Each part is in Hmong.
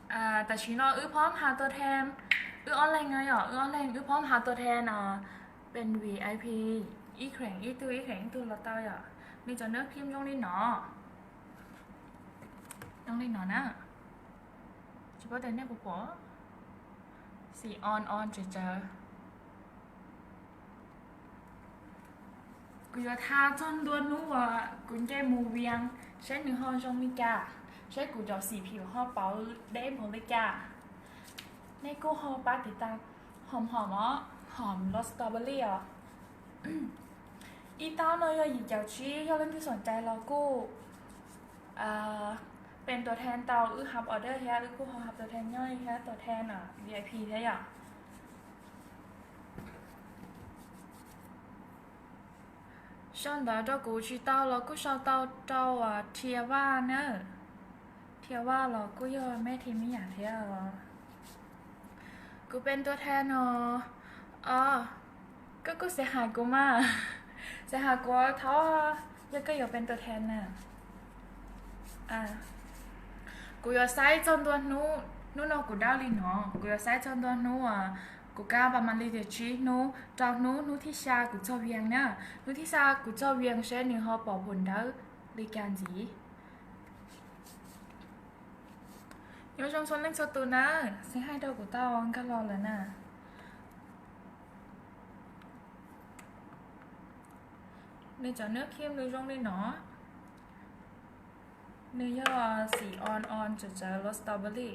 Tam sim no wb phob has tua then, wb ob leeg no yom, wb ob leeg wb phob has tua then no, peb V I P ib kheem ib tug ib kheem ib tug los tau yom. Nws cov nab phim zoo li no, zoo li no na. Tsis paub tias nej puas pom, xim on on tsawv tsawv. Kuv yuav tha txog ntua hnub uas kuv nce mus Vias seb nws ho zoo li cas, seb kuv cov xim phim ho pauv deb npaum li cas. Nej kuj ho pab tiv tas, hom hom os, hom los strawberry os. Ib taub no yog yim caum tsib, yog leej twg xoom cai los kuj pes tua then tau, wb hab order thiab, wb kuj ho hab tua then nyob thiab, tua then V I P thiab yom. Sau ntawv rau kuv tsis tau los kuj sau tau rau Thia Vaj na. Thia Vaj los kuj yog meb thim me nyam thiab. Kuv pes tua then no, o, koj kuj xav hais kuv mas, xav hais kuv thov, yog koj yuav pes tua then na. Kuv yuav saib txog ntua hnub, hnub no kuv dawb li no, kuv yuav saib txog ntua hnub uas kuv kab Paj Mas Lis tias tsib hnub, rau hnub, hnub thib xya kuv txog Vias na. Hnub thib xya kuv txog Vias seb nws ho pom phuam dawb li cas ntxiv. Nyob zoo txhua leej txhua tus na, xib hais rau kuv tau nkag los lawm na. Nws cov nab phim nws zoo li no, nws yog xim on on tsawv tsawv los strawberry.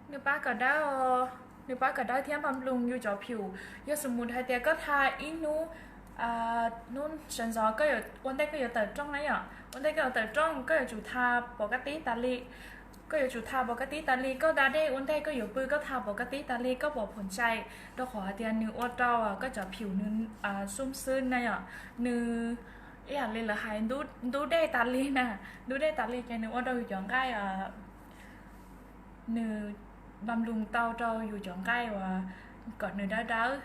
Nws pab kom dawb, nws pab kom dawb thiab npa nploos yus cov phim. Yog xws mus hais tias koj tha ib hnub, hnub sawv ntxov koj yuav, ua ntej koj yuav tawm rooj na yom, ua ntej koj yuav tawm rooj koj yuav tsum tha pov kas tib tas li. Koj yuav tsum tha pov kas tib tas li, koj da dej ua ntej koj yuav pw koj tha pov kas tib tas li, koj pom phuam ntshai, rau qhov hais tias nws ua rau koj cov phim nws xub xwb na yom. Nws ib yam li lawv hais ntub dej tas li na, ntub dej tas li ces nws ua rau yus cov nqaij, nws npa nploos tau rau yus cov nqaij uas kom nws dawb dawb,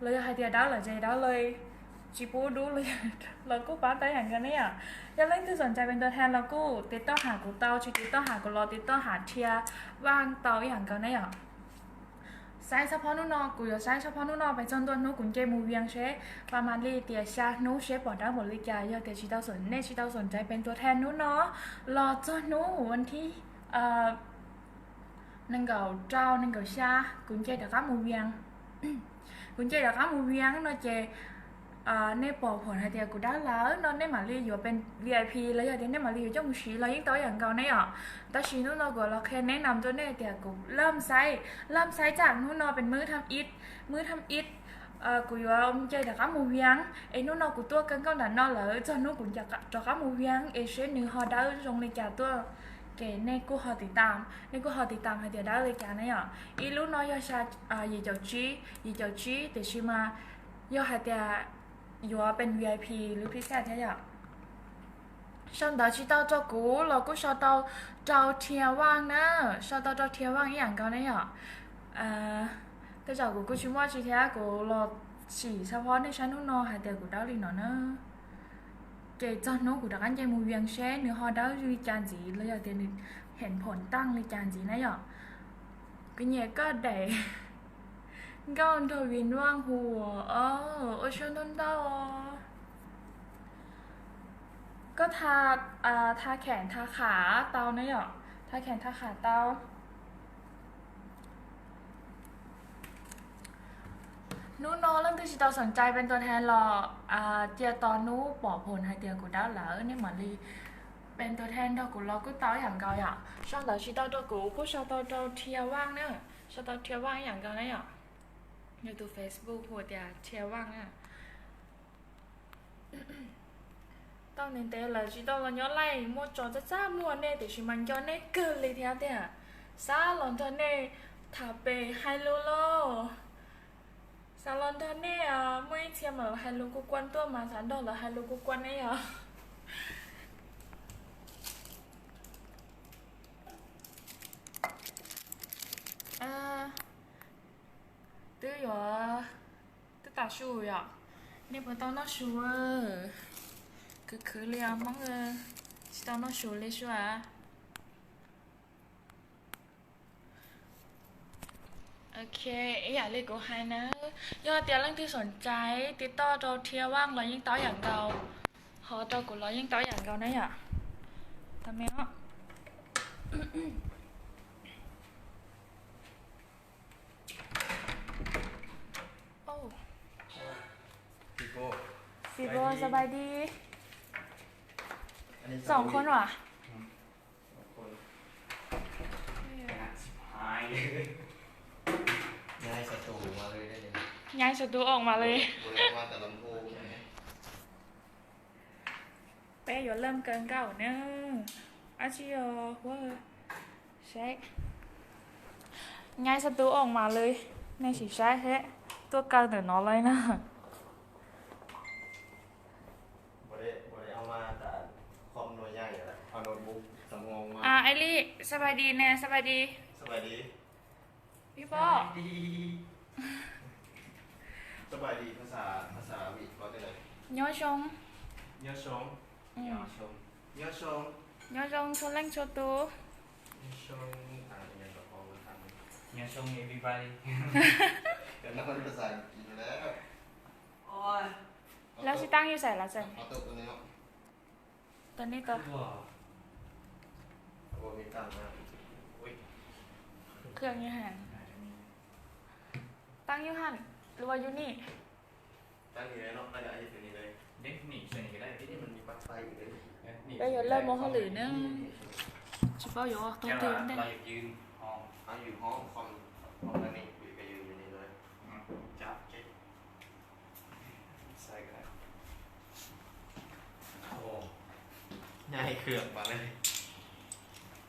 los yog hais tias dawb lawm ces dawb li, tsis pub dub los kuj pab tau ib yam nkaus ne yom. Yog leej twg xoom cai pes tua then los kuj tiv tauj has kuv tau, tsis tiv tauj has kuv los tiv tauj has Thia Vaj tau ib yam nkaus ne yom. Saib txog phob hnub no, kuv yuav saib txog phob hnub no pes txog ntua hnub kuv nce mus Vias seb Paj Mas Lis tias xya hnub seb pom dawb npaum li cas. Yog tias tsis tau xoom, nej tsis tau xoom cai pes tua then hnub no los txog hnub ua thib nees nkaum rau nees nkaum xya kuv nce rov qab mus Vias. Kuv nce rov qab mus Vias no ces nej pom phuam hais tias kuv dawb lawm no nej mam li yuav pes V I P los yog tias nej mam li yuav coj mus siv los yeej tau ib yam nkaus ne yom. Tab sis hnub no kuv los qhia neb nam rau nej tias kuv laj saib, laj saib tsam hnub no pes mwb tham ib, mwb tham ib, kuv yuav nce rov qab mus Vias es hnub no kuv tuaj kawg nkaus nram no lawm, txog hnub kuv rov qab mus Vias es seb nws ho dawb zoo li cas tuaj. Ces nej kuj ho tiv tas, nej kuj ho tiv tas hais tias dawb li cas na yom. Ib lub no yog xya, yim caum tsib, yim caum tsib, tiam sis mas yog hais tias yuav pes V I P lub phij xaj thiab yom. Sau ntawv tsis tau rau kuv los kuj sau tau rau Thia Vaj na, sau tau rau Thia Vaj ib yam nkaus ne yom. Tej zaum kuv kuj tsis muaj tsi thiab, kuv los sim xav phob nej saib hnub no hais tias kuv dawb li no na. Ces txog hnub kuv rov qab nce mus Vias seb nws ho dawb li cas ntxiv los yog tias nws hem phoom taaj li cas ntxiv na yom. Kuv nyiam koj daim nkauj nraug Vim Vaj Hu os, ua tsaug ntau ntau. Koj tha, tha kheem tha kham tau na yom, tha kheem tha kham tau. Hnub no leej twg tsis tau xoom cai pes tua then los cia tos hnub pom phuam hais tias kuv dawb lawm nej mam li pes tua then nrog kuv los kuj tau ib yam nkaus yom. Sau ntawv tsis tau rau kuv kuj sau tau rau Thia Vaj na, sau tau Thia Vaj ib yam nkaus na yom. Nws tus Facebook hu tias Thia Vaj na. Tau ntev ntev lawm tsis tau los nyob laij, muaj tso txaj txaj muag nej tiam sis mas nco nej kawg li thiab tiag. Xav los nrog nej tham pem hais lus lauj. Xav los nrog nej, muaj ib txhia mas lawv hais lus kuj kuaj tuaj mas xav nrog lawv hais lus kuj kuaj ne yom. Twb yuav, twb Tam su yom, nej puas tau noj su? Khwv khwv li os Hmoob, tsis tau noj su li sua. Ok, ib yam li kuv hais na, yog tias leej twg xoom cai tiv toj rau Thia Vaj los yeej tau ib yam nkaus, ho rau kuv los yeej tau ib yam nkaus na yom. Tau me os. Txiv Pua, sawv daws li. Txom khuab no. Nyaib xov tus oo mas li. Peb yuav laj kaw nkauj na. Ab tsi yog huab saib. Nyaib xov tus oo mas li. Nej sim saib seb tuaj kaw ntawm no li na. Aib Li, สบายดี นะ สบายดี พี่ป๊อ สบายดี ภาษา ภาษาอังกฤษว่าไง Nyob zoo. Nyob zoo. Nyob zoo. Nyob zoo txhua leej txhua tus. Nyob zoo everybody. ภาษาอังกฤษ แล้วสิตั้งอยู่ใส่ละจัน ตัวนี้ตัว เครื่องอยู่หั่น ตั้งอยู่หั่น หรือว่าอยู่นี่ Peb yuav lawj mus hauj lwm na. Tsis paub yuav tau twg ntej.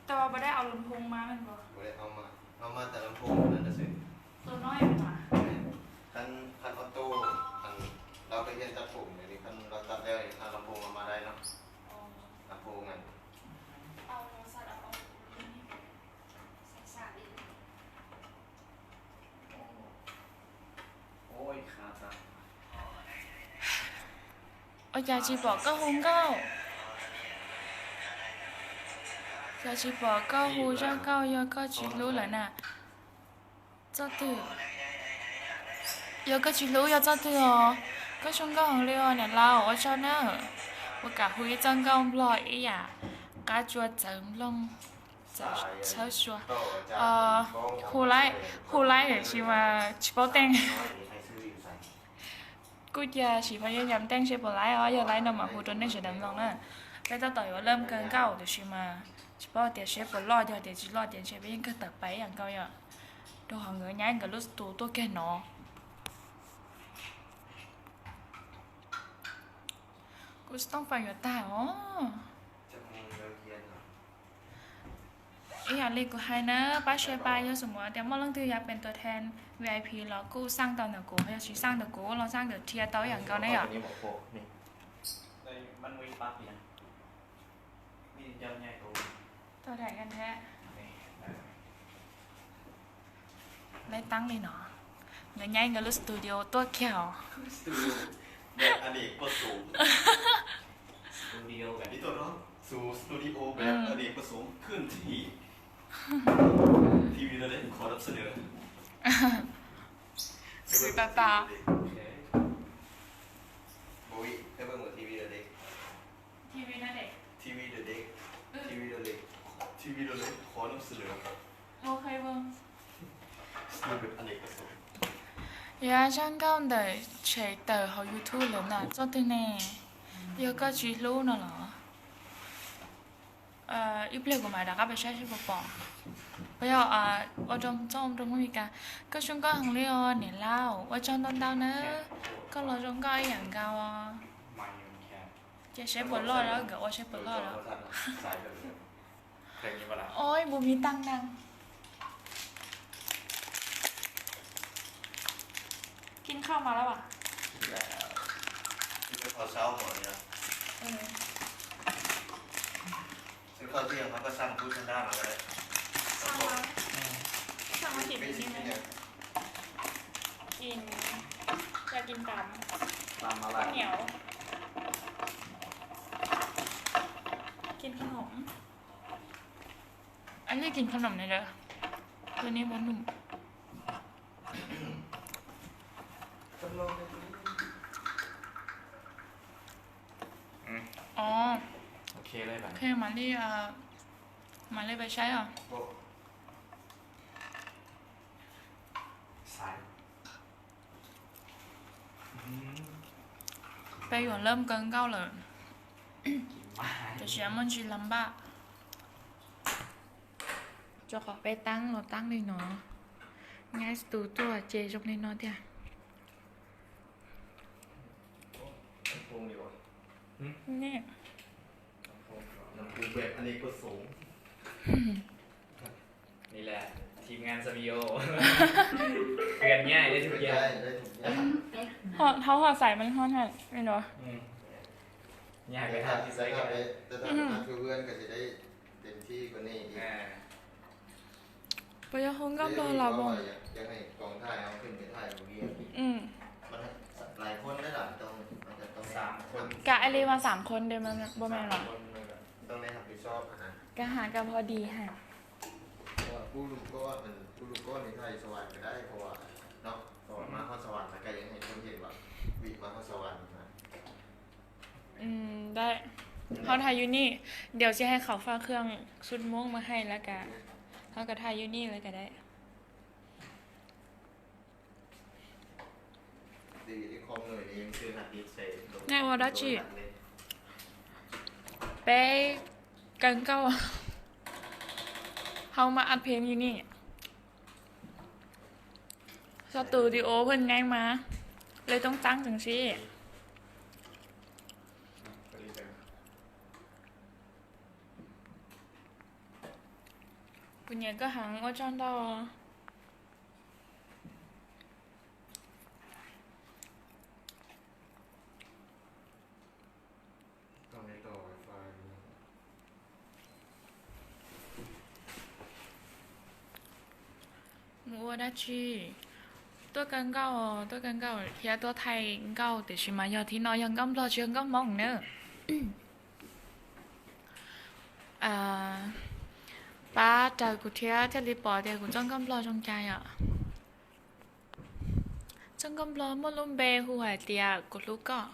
Tao puas dai au lub phoo mas. Tus no mas, qhov auto, qhov lawv koj yeej tab phum li, qhov lawv tab dej, qhov lub phoo mas mas dai no. Lub phoo mas. Ua cas tsis pom koj hu nkauj? Cas tsis pom koj hu zaj nkauj, yog koj tsis hlub lawm na? Txoj twg? Yog koj tsis hlub yog txoj twg os? Koj zoo nkauj heev li os niam laus, ua tsaug na. Ua kam hu ib txoj nkauj nplog ib yam qab tsua txawv nplooj txawv txhawb sua. Hu laib, hu laib tiam sis mas tsis paub teej. Kuj cia sim pha yam teej seb puas laib os, yog laib no mam hu rau nej sawv daws mloog na. Peb tab tom yuav laj kaw nkauj tiam sis mas tsis paub tias seb puas loj, yog tias tsis loj ces ntshe peb yeej kawg tawm pais ib yam nkaus yom. Rau qhov nkawd nyaib nkawd lub tus tuaj kiag no. Kuv xov tooj fais yuav tag os. Ib yam li kuv hais na, pab share pab, yog xu mus tias muaj leej twg yuav pem tuam thees V I P los kuj xaj tau ntawm kuv, yog tsis xaj ntawm kuv los xaj ntawm Thia tau ib yam nkaus na yom. Laib tab li no, nkawd nyaib nkawd lub studio tuaj kiag os. Xwm tas tas. Yuav zaj nkauj ntawm tshem tawm hauv YouTube lawm na, txoj twg ne? Yog koj tsis hlub no los? Ib pliag kuv mam rov qab pais saib seb puas pom. Yog ua rau txoj rau Hmoob Mes Kas. Koj zoo nkauj heev li os niam laus, ua tsaug ntau ntau na. Koj los zoo nkauj ib yam nkaus. Ces seb puas loj los nkawd ua seb puas loj los. Oj, npus mis tas na. Kib khauj mas lawm as. อยากกินตำ ตำอะไร ข้าวเหนียว กินขนม อันนี้กินขนมหน่อยเด้อ ตัวนี้มันนุ่ม อืม อ๋อ โอเคเลยแบบ โอเค มารีเอ่อ มารีไปใช้เหรอ โอ้ สาย อืม Peb yuav lawm, kawg nkaus lawm. Tiam sis muaj ntsis lam npaj. Rau qhov peb tab los tab li no, nyob tus tuaj ces zoo li no tiag. Lawv kuj peb, อันนี้ก็สูง นี่แหละ ทีมงานสตูดิโอ เปลี่ยนง่ายได้ทุกอย่าง Tháo, tháo họa giải mình hơn hả? Mình nói. Ừ. Nhà cái thằng thì giấy cái. Tụi thằng nó kêu Hương cái gì đấy, tìm thi của Nị đi. À. Bây giờ không gấp đôi là vòng. Cho này còn thay không, kinh cái thay của Hương. Ừ. Mà thay, lại khuôn đấy là trong, trong, trong สามคน Cả Ellie mà สามคน đây mà, bố mẹ nó. สามคนเลยเหรอ ต้องได้รับผิดชอบนะ Cả hai cảพอดีฮะ เพราะว่าผู้ลูกก้อนมัน ผู้ลูกก้อนนี่ไทยสวรรค์ก็ได้ เพราะว่าเนาะ เพราะว่ามาฮอดสวรรค์แล้วก็ยังให้คนเห็นว่าวิมาฮอดสวรรค์นะ อืม ได้ เขาถ่ายอยู่นี่ เดี๋ยวจะให้เขาฝากเครื่องชุดม่วงมาให้แล้วกัน เขาก็ถ่ายอยู่นี่เลยก็ได้ Nyob ua dab tsi? Peb kawg nkaus, hau mas ăn phim gì nè. Sao từ đi ố hơn ngay mà. Lê Tống Tăng từng sĩ. Kuv nyiam koj heev, ua tsaug ntau. Mus ua dab tsi? Tuaj kawg nkaus, tuaj kawg nkaus thiab tuaj thaij nkauj, tiam sis mas yog thib no yog nkauj Nplog tsis yog nkauj Hmoob na. Pab raws kuv thiab thiaj li pom tias kuv txoj nkauj Nplog zoo cas yom. Txoj nkauj Nplog muaj lub npe hu hais tias kuv hlub koj.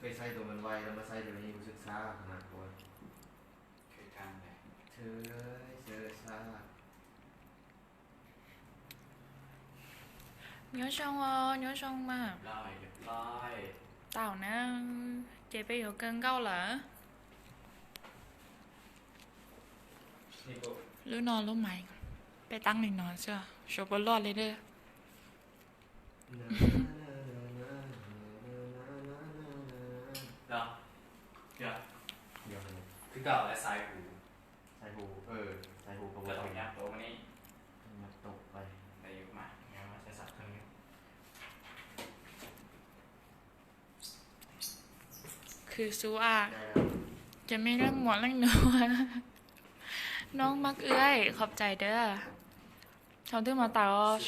Koj saib tus man vais los mas saib tus ni kuv xwb xav na kuv. Nyob zoo os, nyob zoo mas. Tau na, ces peb yuav kawg nkauj lawm. Lub no lub mais, peb tab li no xwb, suav puas luaj li dab. Khwv xub a, ces me leej muam leej nus. Noog Maj Ưới, khov txais dawb. Thaum twg mas tawm,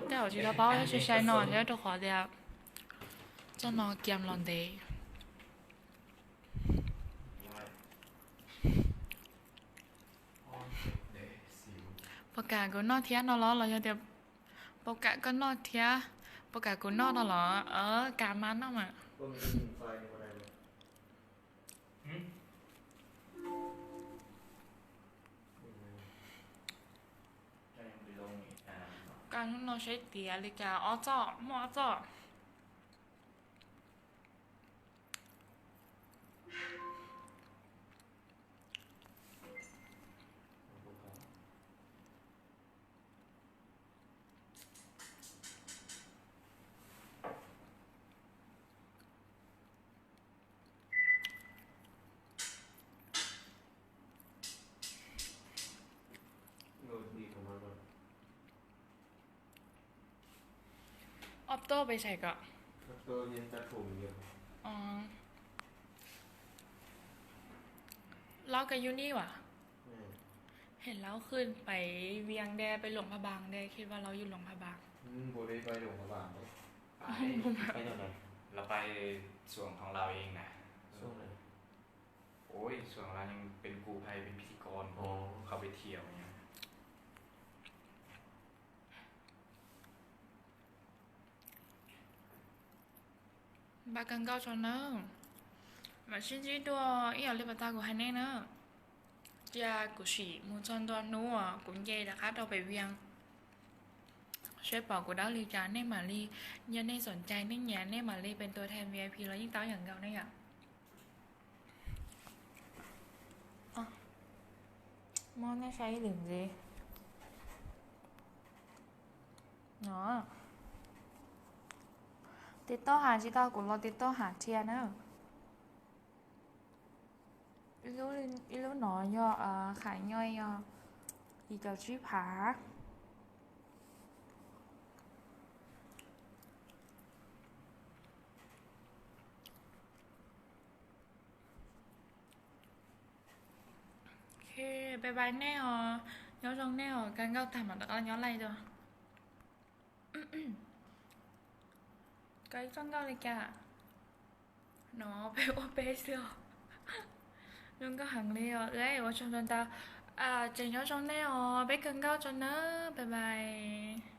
tej zaum tsis tau paub sai sai no thiab rau qhov tias txoj no kiam los ntev. Puas kam kuv noj thiab no los los yog tias puas kam koj noj thiab, puas kam kuv noj no los? Kam mas noj mas. Kaj hnub no saib tiav li cas ob txoj, muaj ob txoj. Ob tuaj peb saib kom. Laub ka yu ni as. Hes laub khwj pais vias de, pais luam pha baas de, khi va laub yug luam pha baas. ไปตรงไหน เราไปสวนของเราเองนะ โอ้ย ส่วนของเรายังเป็นกู้ภัย เป็นพิธีกร เขาไปเที่ยวอย่างเงี้ย Npaj kawg nkaus tso nawb. Mam sib ntsib dua ib yam li pas tas kuv hais nej na. Cia kuv sim mus txog ntua hnub uas kuv nce rov qab rau pem Vias, seb pom kuv dawb li cas nej mam li, yog nej xom cai nej nyiam nej mam li pes tua them V I P los yeej tau ib yam nkaus ne yom. Muab nej saib ib lwm ntxiv no. Tiv tauj has tsis tau, kuv los tiv tauj has thiab na. Ib lub no yog kham nyob yog yim caum tsib phav. Bye bye nej os, nyob zoo nej os, kawg nkaus tag mam rov qab nyob laij dua. Koj ib txoj nkauj li cas? No peb ua peb xwb os. Zoo nkauj heev li os, ua tsaug ntau ntau. Ces nyob zoo nej os, peb kawg nkaus tso nawb, bye bye.